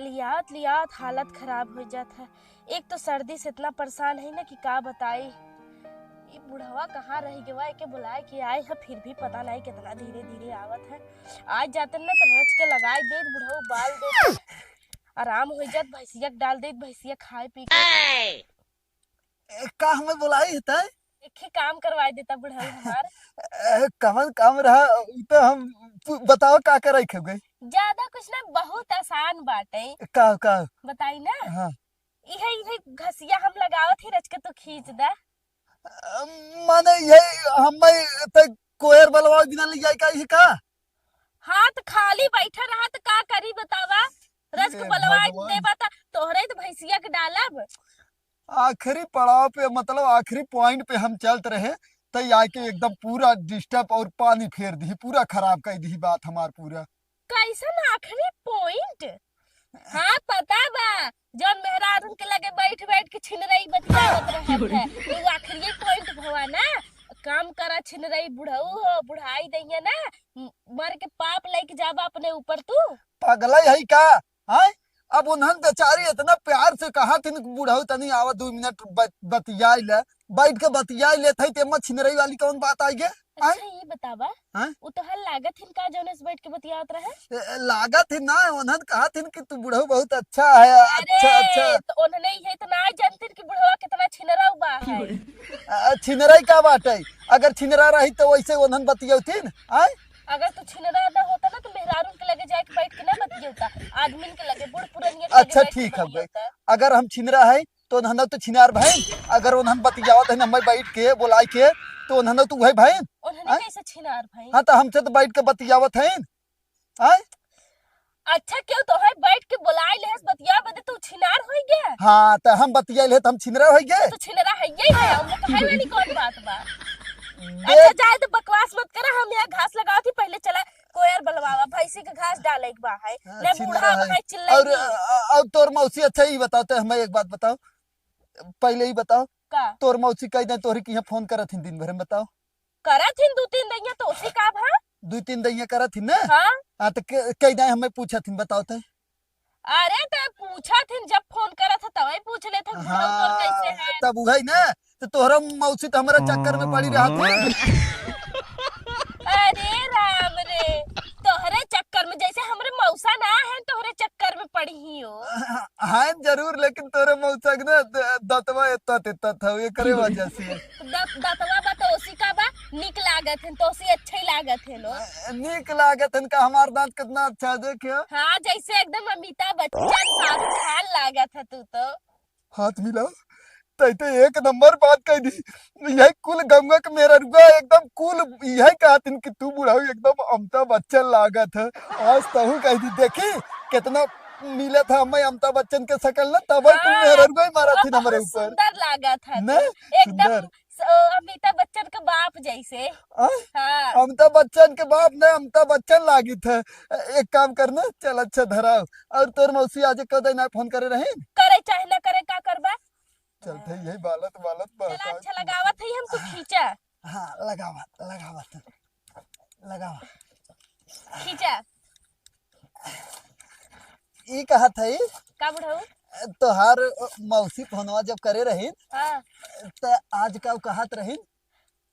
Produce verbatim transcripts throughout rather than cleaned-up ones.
लियात लियात हालत खराब होइ जात है। एक तो सर्दी से इतना परेशान है ना कि का बताई। ई बुढ़वा कहाँ रह गवा, एके बुलाए के आए है, फिर भी पता नहीं कितना धीरे धीरे आवत है। आज जाते ना तो रच के लगाए देत बुढ़ऊ, बाल देत, आराम होइ जात, भैंसिया के डाल देत, भैंसिया खाए पी के। ए, का हमें बुलाई है तै? एक ही काम करवाए देता बुढ़ऊ हमार। ए, कवन काम रहा? उ तो हम, तू बताओ का करे के गई? ज्यादा कुछ ना, बहुत आसान बाटे। का, का? बताई ना। हाँ। इहे, इहे घसिया हम लगावत ही, रच के तू खींच दा। अ, माने ये हमें तै कोयर बलवा बिना ले जाए का, इहे का? हाँ, तो खाली बैठा रहा तो का करी बतावा? रच के ए बलवा भगवान। देबा त तोहरे तो भैंसिया के डालब। आखिरी पड़ाव पे, मतलब आखिरी point पे हम चलत रहे, तै आके एकदम पूरा disturb और पानी फेर दी, पूरा खराब कर दी बात हमार पूरा। कैसन आखिरी point? हाँ, पता बा, जौन मेहरारून के लगे बैठ बैठ के छिनरई बतियावत रहत है, वो आखिरी point भवा ना। काम करा छिनरई, बुढ़ऊ हो, बुढ़ाई दइया ना, म-, मर के पाप लेके जाबा अपने ऊपर तू। पगलई है का? हैं? अब उन्हन बेचारी इतना प्यार से कहा थिन कि बुढ़ऊ तनी आवा दू मिनट ब-, बतियाई ले, बैठ के बतियाई लेत है, तेमा छिनरई वाली कौन बात आई गे? अच्छा, हैं? ये बतावा, हैं? उ तोहार लागत हिन का जौने से बैठ के बतियावत रहे? ए, ए, लागत हिन ना, उन्हन कहा थिन कि तू बुढ़ऊ बहुत अच्छा है, अच्छा, अरे, अच्छा। तो उन्हने ये तो ना जानथिन कि बुढ़वा कितना छिनरऊ बा है। अ, छिनरई का बाटे? अगर छिनरा रही तो वैसे उन्हन बतियौथिन, आय? अगर तू छिनरा ना होता ना तो मेहरारून के लगे जाके बैठ के ना बतियौता, आदमीन के लगे, बूढ़ पुरनिया के लगे अच्छा, बैठ के ठीक है, बतियौता। अगर हम छिनरा है तो उन्हन तो छिनार भइन, अगर उन्हन बतियावत है ना, हमें बैठ के बोलाए के, तो उन्हन तो वही भइन। उन्हन आय? कैसे छिनार भइन? हाँ, तो हमसे तो बैठ के बतियावत है। आय? अच्छा, केहू तोहे बैठ के बोलाए लेहस बतिया बदे, तू छिनार होई गे? हाँ, त हम बतिया ले त हम छिनरा होई गे? तू छिनरा है, यही है, हम लोग कहे वाली कौन बात बा? देख। अच्छा, जाए तो बकवास मत करा, हम यहाँ घास लगावत ही, पहले चला कोयर बलवावा, भैंसी के घास डाले के बा है, हाँ, नहीं छिनरा बूढ़ा है। भाई चिल्लाई और, नहीं। अ, अ, और तोर मौसी, अच्छा, ई बताओ तो हमें एक बात बताओ, पहले ही बताओ, का? तोर मौसी कई दिन तोहरी किहाँ फोन करत हिन दिन भर में, बताओ। करत हिन दू तीन दइया, तो उसी का भा? दू तीन दइया करत हिन ना? हाँ। हाँ, तो के-, कई दिन हमें पूछत हिन, बताओ तो। अरे, तो पूछत हिन, जब फोन करत है, तबे पूछ लेत है, बुढ़ऊ तोर हाँ, कैसे है? तब उहै ना, तो तोहरा मौसी तो हमारा चक्कर में पड़ी रहत है। अरे राम रे, तोहरे चक्कर में, जैसे हमरे मौसा ना है, तोहरे चक्कर में पड़ी ही हो। हाँ, जरूर, लेकिन तोरे मौसा के ना द-, दतवा एतना तेतना था, एकरे वजह से। द-, दतवा बा तो उसी का बा, नीक लागत है, तो उसी अच्छे ही लागत है लो। अ, नीक लागत है का? हमार दांत कितना अच्छा है, देखियो। हाँ, जैसे एकदम अमिताभ बच्चन, शाहरुख खान लागत है तू तो। हाथ मिलाओ, तै तो एक नंबर बात कह दी। यही कुल गंगा के मेहररुआ एकदम कुल यही कहतिन कि तू बुढ़ऊ एकदम अमिताभ बच्चन लागत है। आज तहू कह दी, देखी कितना मिलत है हमें अमिताभ बच्चन के शकल ना, तब कुल हाँ, मेहररुआ ही मारत थी हमरे बहुत ऊपर। सुंदर लागत है ना? तू। एकदम सुंदर। स-, अमिताभ बच्चन के बाप जैसे। आ? हाँ। अमिताभ बच्चन के बाप ना, अमिताभ बच्चन लागित है। एक काम करना, चल अच्छा धराओ। और तोर मौसी आज कदे ना फोन करे रही? करे चाहे ना करे, का करबा? चलते यही बालत, बालत चला, बहकाओ। अच्छा लगावत है, हम तो खींचा। हाँ, लगावा, लगावा तू। लगावा। खींचा। ई कहत है, का बुढ़ऊ? तोहार मौसी फोनवा जब करे रही, हाँ। त आज का कहत रही?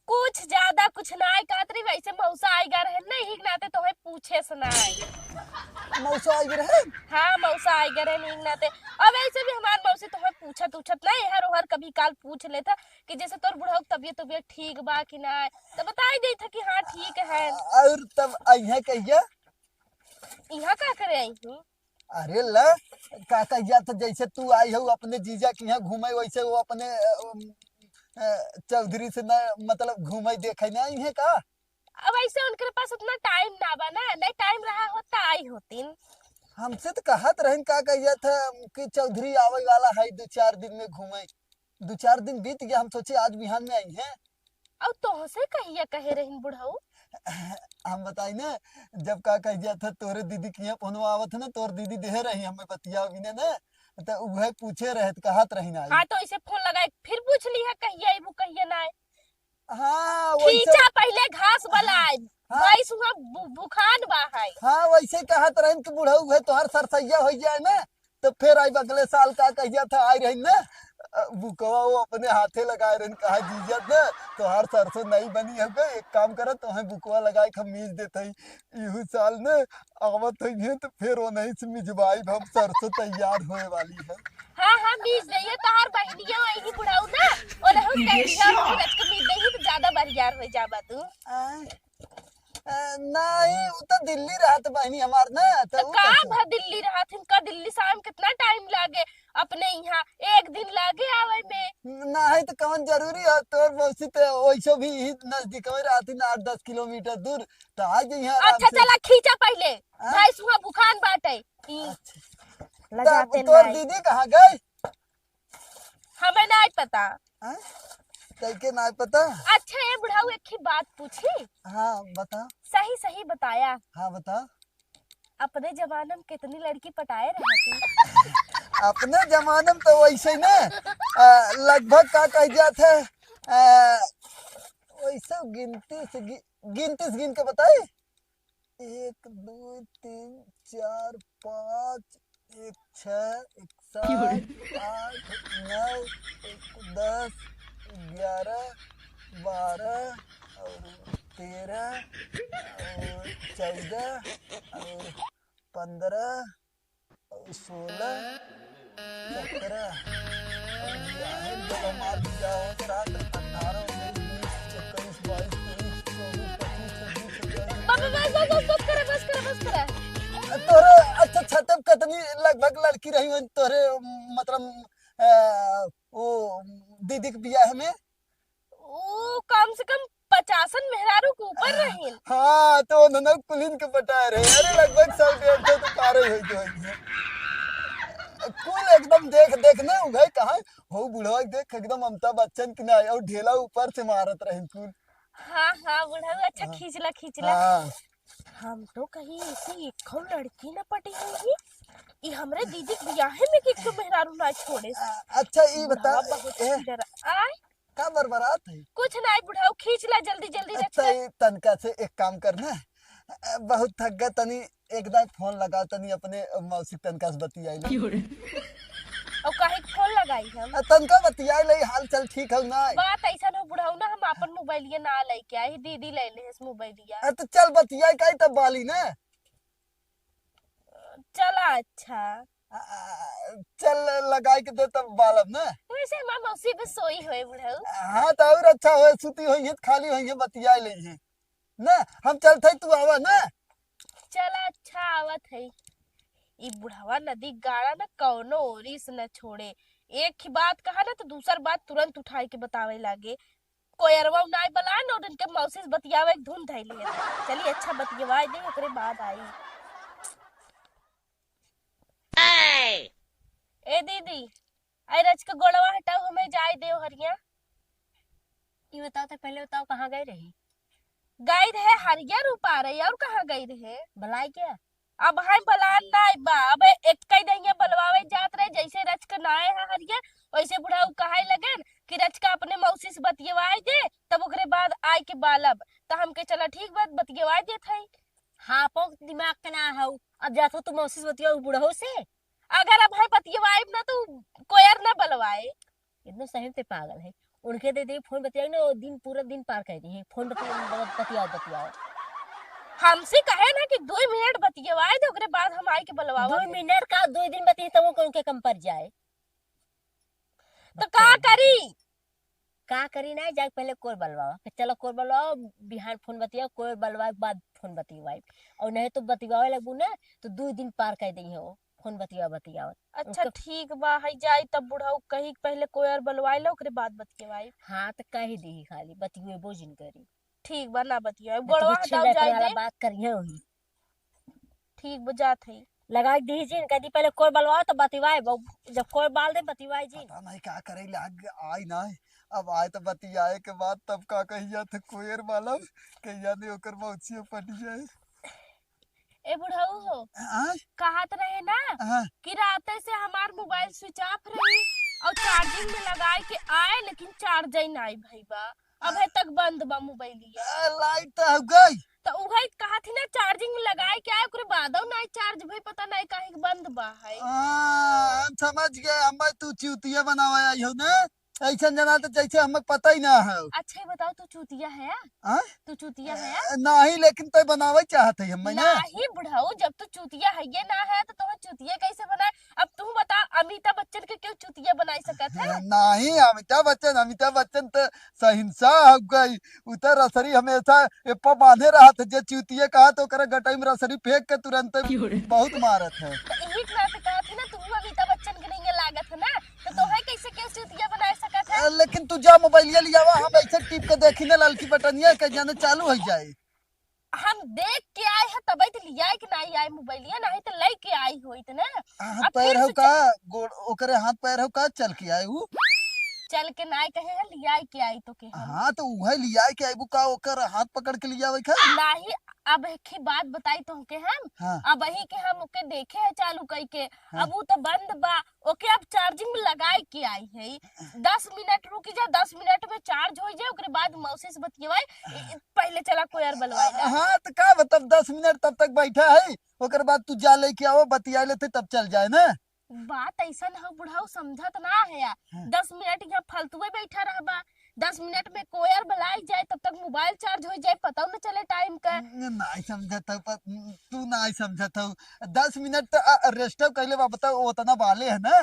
कुछ ज्यादा कुछ ना कहत रही, वैसे मौसा आई गा रहे, नहीं ही नाते तोहे पूछे से ना आई। मौसा आई गा रहे? हाँ, मौसा आई गा रहे, नहीं नाते। अब ऐसे भी हमार मौसी तोहे पूछत उछत ना, हर ओहर कभी काल पूछ लेता कि जैसे तोर बुढ़ऊ के तबियत, तबियत ठीक बा कि ना, तो बताई देता कि हाँ, ठीक है। और तब अइहे कहिया? यहाँ का करे आई हूँ? अरे ला, का कहिया था, जैसे तू आई हो अपने जीजा के यहाँ घूमे, वैसे वो अपने, अ, अ, चौधरी से ना, मतलब, घूमे देखे ना आई है का? अब ऐसे उनके पास उतना टाइम ना बा ना, नहीं टाइम रहा होता आई होतीन। हमसे तो कहत रहन, का कहिया था कि चौधरी आवे वाला है दो चार दिन में घूमे। दो चार दिन बीत गया, हम सोचे आज बिहान में आई हैं। और तोहसे कहिया कहे रहिन बुढ़ऊ? हम बताई ना, जब का कहिया था तोरे दीदी के यहाँ फोनवा आवत है ना, तोर दीदी देहे रही हमें बतिया बिने ना, तो उहे पूछे रहे, तो कहत रही ना आई। हाँ, तो ऐसे फोन लगाए फिर पूछ ली है, कहिया आइबू, कहिया ना आए। हाँ, वैसे खींचा पहले घास बलाए, हाँ। भैंस हुआ बु-, बुखान बा है। हाँ, वैसे कहत रहन कि बुढ़ऊ है तोहर सरसैया हो जाए ना, तो फिर आई अगले साल का कहिया था, आई रही ना, अ, बुकवा वो अपने हाथे लगाए रहन, कहा, "जीजा ना, तोहार सरसों नहीं बनी है, एक काम करा, तोहें बुकवा लगाए के हम मीज देत हई।" इहू साल ना आवत हई है, तो फिर वो नहीं से मिजवाई, हम सरसों तैयार होए वाली है। हाँ, हाँ, मीज दइहे, तोहार बहिनिया वही बुढ़ऊ ना, वो रहू ये कहिया, शाम। रच के मीज दइहे, तो ज्यादा बरियार हो जाबा तू। आय। अ, नाही, उ त दिल्ली रहत बहिनी हमार ना, त तो उ का कैसे? भा दिल्ली रहत हिन का? दिल्ली से आवे में कितना टाइम लागे अपने यहाँ? एक दिन लागे आवे में। नाही, त कौन जरूरी है? तोर मौसी त वैसे भी ही नजदीक में रहत हिन, आठ दस किलोमीटर दूर, त आ जइहे आराम अच्छा, से। चला खींचा पहिले, हाँ? भैंस हुआ भुखान बाटे। ई अच्छा। लजाते तब तोर नाही। दीदी कहाँ गई? हमें नाही पता। हाँ? तैके नाही पता? अच्छा, ए बुढ़ऊ, एक ही बात पूछी? हाँ, बता। सही सही बताया। हाँ, बता। अपने जमाना में कितनी लड़की पटाए रहे तू? अपने जमाना में तो वैसे ही ना, आ, लगभग का कह जात है, आ, वैसे गिनती से गि-, गिनती से गिन के बताई। एक, दो, तीन, चार, पाँच, एक, छः, एक, सात, आठ, नौ, एक, दस, ग्यारह, बारह और तेरह और चौदह और पन्द्रह और सोलह, सत्रह, और बियाहे जब हमार बियाह होत रहा, तो अठारह, उन्नीस, बीस, इक्कीस, बाईस, तेईस, चौबीस, पच्चीस, छब्बीस, सत्ताईस। बस, बस, बस, बस, बस करे, बस करे, बस करे। तोरे, अच्छा, अच्छा, तब कितनी लगभग लड़की रही होई तोरे, मतलब, अ, वो दीदी के बियाह में? ऊ कम से कम पचासन मेहरारू के ऊपर रहिन। हाँ, तो उन्होंने कुलीन के पटाए रहे। अरे, लगभग सौ डेढ़ सौ तो पारे हो गए होंगे। कुल एकदम देख, देख ना, उघाई कहाँ, हो बुढ़वा देख, एकदम अमिताभ बच्चन की ना, और ढेला ऊपर से मारत रहे कुल। हाँ, हाँ, बुढ़ऊ, अच्छा, हाँ। खींच ला, खींच ला। हाँ। हम तो कहीं ऐसी एक लड़की न पटी होगी, ई हमरे दीदी के बियाहे में के एक मेहरारू ना छोड़े। अ-, अच्छा, ई बता, बुढ़वा बहुत ए, चिढ़ रहा। आय? का बरबरात है? कुछ नाही बुढ़ऊ, खींच ला जल्दी जल्दी रच अच्छा, के। ई तनका से एक काम कर ना, अ, बहुत थक गए तनी, एक दाई फोन लगा तनी अपने मौसी तनका से बतियाई ले। क्यों रे? और काहे के फोन लगाई हम? अ, तनका बतियाई ले, हाल चाल ठीक है ना? बात ऐसा ना बुढ़ऊ ना, हम अपन मोबाइलिया ना लेके आई, दीदी ले ले इस मोबाइलिया। अ, तो चल बतियाई काई तब बाली ना। चला अच्छा। आ, चल लगाई के दे तब बालब ना। वैसे हमार मौसी भी सोई होए बुढ़ऊ। हाँ, तो और अच्छा होए, सुती होई है, खाली होई है, बतिया ले है। ना, हम चलत है, तू आवा ना। चला अच्छा, आवत है। ई बुढ़वा नदी गाड़ा ना कौनो ओरी से न छोड़े। एक ही बात कहा ना तो दूसर बात तुरंत उठाई के बतावे लागे। कोयरवा नाय बलान और इनके मौसी से बतियावे एक धुन धैली है। चली अच्छा बतियवाए दे, ओकरे बाद आई। ए दीदी, आई रच के गोड़वा हटाओ, हमें जाए देव हरिया। ये बताओ तो, पहले बताओ, कहाँ गए रही? गई रहे हरिया रूपा रही, और कहाँ गई रहे? बलाई क्या? अब हाय बलान नाय बा, अब एक कई दहिया बलवावे जात रहे, जैसे रच के नाय है हरिया, वैसे बुढ़ऊ कहाई लगन कि रच के अपने मौसी से बतियवाए दे, तब ओकरे बाद आए के बालब। त हमके चला ठीक बात, बतियवाए देत है। हाँ, पो दिमाग के ना हऊ। अब जात हो तू मौसी से बतियाऊ बुढ़ऊ से? अगर अब है बतियवाइब ना तो कोयर ना बलवाए। इतना सही में ते पागल है। उनके दे दे फोन बतियाई ना, वो दिन, पूरा दिन पार कर दी है। फोन बतिया, बतियाओ, बतियाओ। हमसे कहे ना कि दो मिनट बतियवाए दे, ओकरे बाद हम आए के बलवावा दो दे। मिनट का, दो दिन बतिये तब वो उनके कम पड़ जाए। तो का करी? का करी ना, जाके पहले कोर बलवाओ, फिर चलो कोर बलवाओ, बिहान फोन बतियाओ, कोर बलवाए के बाद फोन बतियाओ। और नहीं तो बतियावे लगबू ना, तो दो दिन पार कर दी है वो, फोन बतिया बतियावत। अच्छा, उनके ठीक बा, है जाई तब बुढ़ऊ कही पहले कोयर बलवाए लो, ओकरे बाद बतियावाई। हाँ, तो कह दी खाली, बतियेबो जिन करी। ठीक बा, ना बतियाए, ना तो गोड़वा बिच्छी हटाओ, लड़के जाए वाला दे। बात करिए वही। ठीक बा, जात है। लगा के दी जिन, कह दी पहले कोर बलवाओ तो बतिवाए, जब कोर बाल दे बतिवाए जिन। पता नहीं का करे लाग आई ना, अब आए तो बतियाए के बाद तब का कहिया थे कोयर बालम, कहिया नहीं ओकर मौसियो पट जाए। ए बुढ़ऊ हो, आय? कहत रहे ना हाँ। कि राते से हमार मोबाइल स्विच ऑफ रही और चार्जिंग में लगाए के आए, लेकिन चार्ज ही नाई भई बा, अबे तक बंद बा मोबाइलिया। ए, लाइट तो हो गई। तो उहे कहत ही ना, चार्जिंग में लगाए के आए, ओकरे बादो नाई चार्ज भई, पता नाई काहे के बंद बा है। हाँ, हम समझ गए, हमें तू चूतिया बनावे आई हो ना। ऐसन जना तो जैसे हमें पता ही ना है। अच्छा, ये बताओ, तू चूतिया है? हाँ? तू चूतिया है? ए, नहीं, लेकिन तय बनावे चाहत है हमें ना। नहीं बुढ़ऊ, जब तू चूतिया है ये ना है, तो तुम्हें चूतिया कैसे बनाए? अब तू बता, अमिताभ बच्चन के क्यों चूतिया बनाई सकत है? ए, नहीं, अमिताभ बच्चन, अमिताभ बच्चन तो शहंशाह हो गई। उ तो रसरी हमेशा एप्पा बांधे रहत है, जे चूतिया कहा तो ओकरा गटई में रसरी फेंक के तुरंत बहुत मारत है। तो यही बात कहत है ना, तू अमिताभ बच्चन के नहीं लागत है ना, तो तोहे कैसे के चूतिया बनाए सकत है? ए, लेकिन तू जा मोबाइलिया लियावा, हम ऐसे टिप के देखी ना ललकी बटनिया के जाने चालू हो जाए। हम देख के आए हैं तबे तो लियाए के नहीं आए मोबाइलिया, नहीं तो लेके आई होइत ना। हाथ अब पैर फिर हो से का, गोड़ ओकरे हाथ पैर हो का, चल के आए उ? चल के नाई कहे है, लियाए के आई तो के हम। हाँ, तो उहे लियाए के आइबू का, ओकर हाथ पकड़ के लियावे के? नहीं, अब एक ही बात बताई तुमके हम। हाँ। अब वही के हम ओके देखे है चालू कई के, हाँ। अब उ तो बंद बा, ओके अब चार्जिंग में लगाए के आई है। दस मिनट रुकी जा, दस मिनट में चार्ज हो जाए, ओकरे बाद मौसी से बतियवाई। ए, पहले चला कोयर बलवाई ला। हाँ, तो का मतलब, दस मिनट तब तक बैठा है, ओकर बाद तू जा लेके आओ, बतिया लेते, तब चल जाए ना। बात ऐसन हो बुढ़ऊ, समझत ना है यार। हाँ। दस मिनट यहाँ फालतुए बैठा रहबा, दस मिनट में कोयर बलाई जाए, तब तक मोबाइल चार्ज हो जाए, पता न चले टाइम का। न-, नाई समझत हो, पर तू नाई समझत हो। दस मिनट तो, आ, रेस्ट कैले बा, बताओ, उतना बाले है ना।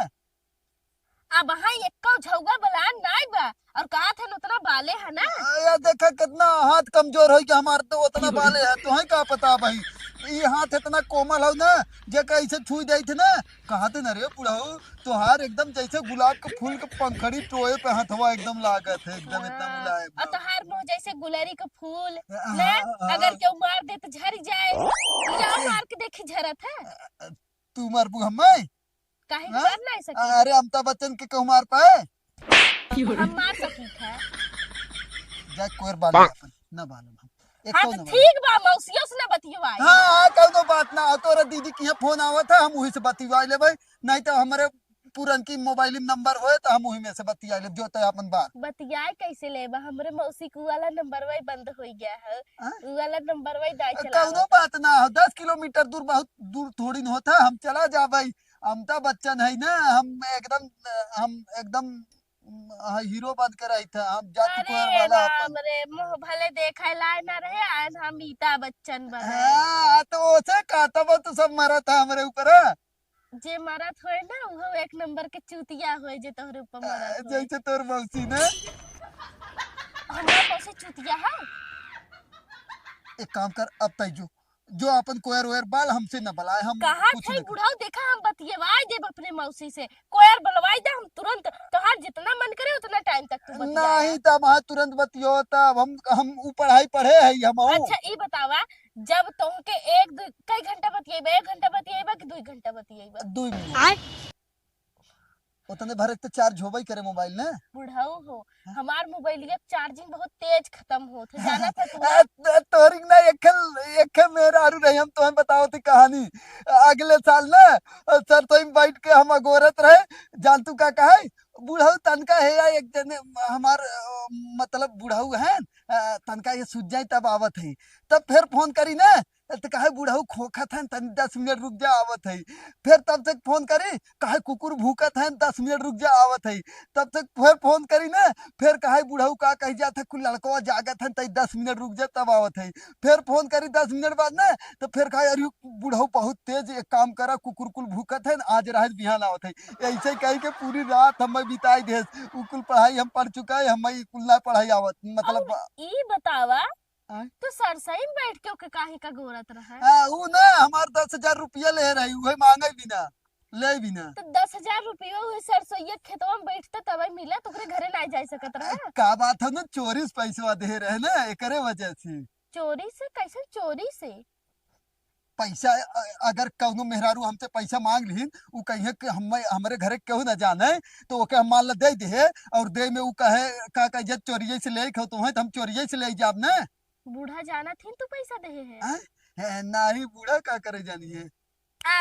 अब हाँ, एक्को झौगा बलान नाई बा, और कहा थे उतना बाले है ना। आ, या देखा कितना हाथ कमजोर हो कि हमार तो उतना बाले है, तो है का पता भाई, ये हाथ इतना कोमल हो ना, जे कैसे छुई जाई थे ना। कहा थे ना रे बुढ़ऊ, तोहार एकदम जैसे गुलाब के फूल के पंखड़ी टोए पे हथवा एकदम लागत है, एकदम इतना हाँ, मुलायम और बा। तोहार मुंह जैसे गुलरी के फूल हाँ, ना, हाँ, अगर हाँ। केहू मार दे तो झर जाए। जाओ मार के देखी झरत है। तू मारबू हमें? काहे हाँ? मार नहीं सकी? अरे अमिताभ बच्चन के कहूँ मार पाए? हम मार सकी था। जा कोयर बाल बाल। अपन, ना बाल हम। हाँ, एको तो ना बाल। ठीक बा, मौसियों से ना बतियवाई। हाँ, हाँ, कौनो बात ना, तोरा दीदी के यहाँ फोन आवत है, हम वही से बतियवाई लेबै, नहीं तो हमरे पुरनकी मोबाइल में नंबर होए तो हम वही में से बतिया लेब, जो तो अपन बात। बतियाए कैसे लेबा? हमरे मौसी के वाला नंबर वही बंद हो गया है। हाँ? उ वाला नंबर वही दाई चलावत कौनो है। बात ना हो, दस किलोमीटर दूर, बहुत दूर थोड़ी न होता, हम चला जाबै। अमिताभ बच्चन है ना, हम एकदम, हम एकदम, हाँ, हीरो बन के रही था, हम जाति अरे कोयर वाला राम अपन। रे, मुँह भले देखे लाए ना रहे, आज हम अमिताभ बच्चन बने। हाँ, तो ओसे का, तब तो सब मरा था हमरे ऊपर, हाँ? जे मरत होए ना, उहो एक नंबर के चूतिया होए, जे तोहरे ऊपर मरत होए। जैसे तोर मौसी ना। हमार मौसी चूतिया है? एक काम कर, अब तय जो, जो अपन कोयर वोयर बाल हमसे न बलाए, हम कहा कुछ थे न बुढ़ऊ, देखा हम बतियवाई देब अपने मौसी से, कोयर बलवाई दे हम तुरंत, तोहार जितना मन करे उतना टाइम तक तू बतिया। नहीं, तो हम हाँ तुरंत बतियो, तब हम, हम ऊ पढ़ाई पढ़े है हम। अच्छा, ई बतावा, जब तुमके एक दु, कई घंटा बतियेबा, एक घंटा बतियेबा कि दुई घंटा बतियेबा? दुई मिनट। आय? उतने भर एक तो चार्ज होबे ही करे मोबाइल ने। बुढ़ऊ हो, हाँ? हमार मोबाइलिया के चार्जिंग बहुत तेज खत्म होत है, जाना था तू? आ, त-, तोहरी ना एक, एक मेहरारू रही, हम तोहे बतावत ही कहानी। अगले साल ना, सरसोई में बैठ के हम अगोरत रहे, जान तू का कहे? बुढ़ऊ तनका है या एक जने हमार, अ, मतलब बुढ़ऊ है, अ, तनका ये सूझ जाए तब आवत है। तब फिर फोन करी ना, तो कहे बुढ़ऊ खोखत है, तनी दस मिनट रुक जा, आवत है। फिर तब तक फोन करी, कहे कुकुर भूकत है, दस मिनट रुक जा, आवत है। तब तक फिर फोन करी ना, फिर कहे बुढ़ऊ का कही जात है, कुल लड़कवा जागत है, तई दस मिनट रुक जा, तब आवत है। फिर फोन करी दस मिनट बाद ना, तो फिर कहे, "अरे बुढ़ऊ बहुत तेज, एक काम करा, कुकुर कुल भूकत है, आज रहे बिहान आवत है।" ऐसे कही के पूरी रात हम बिताई देस। उ कुल पढ़ाई हम पढ़ चुका है, हम कुल ना पढ़ाई आवत, मतलब। अब ई बतावा, आय? तो सरसई में बैठ के ओके काहे का गोरत रहे? हाँ, उ ना हमार दस हजार रुपया ले रही, उहे मांगे भी ना, ले भी ना। तो दस हजार रुपया उहे सरसोइया खेतवा में बैठता तबे मिला, तो ओकरे घरे ना जाए सकत रहे? का बात है ना, चोरी से पैसवा दे रहे ना, एकरे वजह से। चोरी से? कैसे चोरी से? पैसा, अ-, अगर कौनो मेहरारू हमसे पैसा मांग लिहिन, उ कहिए कि हम, हमरे घरे केहू ना जाने, तो ओके हम मान ला दे दिहे, और दे में उ कहे, का कहे, "जब चोरिये से ले खाओ तो है, तो हम चोरिये से ले जाब ना।" बूढ़ा जानत ही तू पैसा देहे है। हैं? हैं, नाही, बूढ़ा का करे जानी है?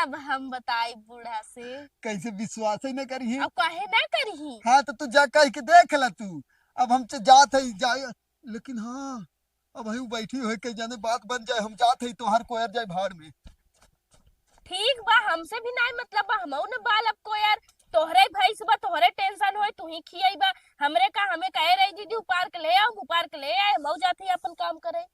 अब हम बताई बूढ़ा से। कैसे विश्वास ही ना करी है? अब काहे ना करी? हाँ, तो तू जा कह के देख ला तू। अब हम च-, जात है, जा, लेकिन हाँ, अब हई बैठी होई, कई जाने बात बन जाए, हम जात हई, तोहार कोयर जाए भाड़ में। ठीक बा, हमसे भी नाई मतलब बा, हमहू न बालब कोयर। तोहरे भैंस बा, तोहरे टेंशन होई, तू ही खियाई बा। हमरे का, हमें कहे रही दीदी, उ पार्क ले आओ, उ पार्क ले आए, हमहू जात हई अपन काम करे।